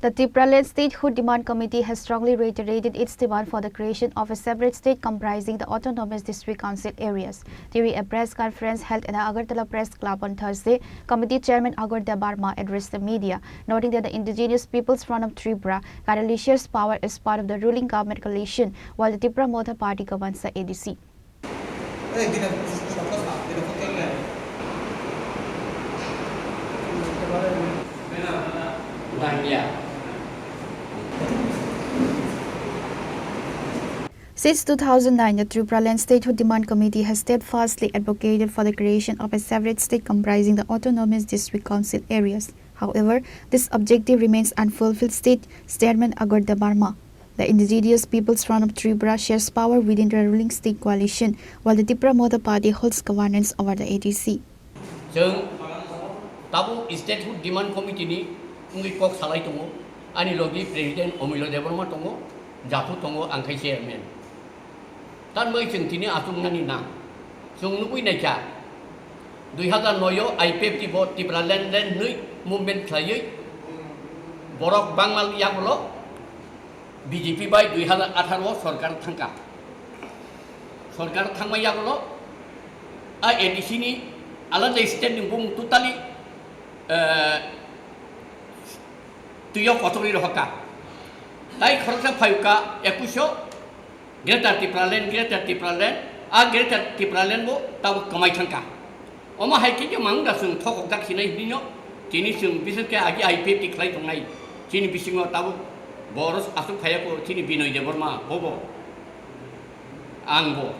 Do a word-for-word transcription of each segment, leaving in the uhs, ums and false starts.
The Tipraland Statehood Demand Committee has strongly reiterated its demand for the creation of a separate state comprising the autonomous district council areas. During a press conference held at the Agartala Press Club on Thursday, committee chairman Agor Debbarma addressed the media, noting that the Indigenous Peoples Front of Tripura currently shares power as part of the ruling government coalition, while the Tipra Motha Party governs the A D C. Since two thousand nine, the Tipraland Statehood Demand Committee has steadfastly advocated for the creation of a separate state comprising the autonomous district council areas. However, this objective remains unfulfilled, state chairman Agor Debbarma. The Indigenous Peoples Front of Tripura shares power within the ruling state coalition, while the Tipra Motha Party holds governance over the A D C. Chwng tabuk Statehood Demand Committee ni wngwi kok salai tongo, ani logi President Omilo Debbarma tongo, Japhu tongo, ang khe chairman. Tan bai chwng tini achuknani nang. Chwng nugwi naikha, dui hazar noi o I P F T bo Tipraland land hwnwi movement khlaiwi borok bangma yagulo B J P bai dui hazar atharo o sorkar thangkha. Sorkar thangma yagulo a A D C ni alada state ni bung totally, eh, twi o kotorwi rohorkha. Tai khoroksa phaiwkha ekush o Greater Tipraland, Greater Tipraland, a Greater Tipraland bo tabuk kwmai thangkha. Omo hai khe khe mang da chwng thokok jak sinai hwnwi no, tini chwng bises khe agi I P F T khlai tongnai, chini bisingo tabuk bo oro aswk phaiya kho, chini Binoy Debbarma bobo, ang bo.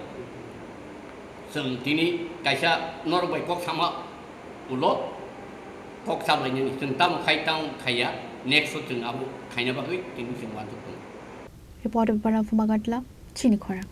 Chwng tini kaisa norok bai kok sama ulo kok sablainani, chwng tamo khai tamo khaiya, next o chwng abo khaina bagwi tini chwng uansuk tongo. Reporter Bana Phumagatla, chini khorang.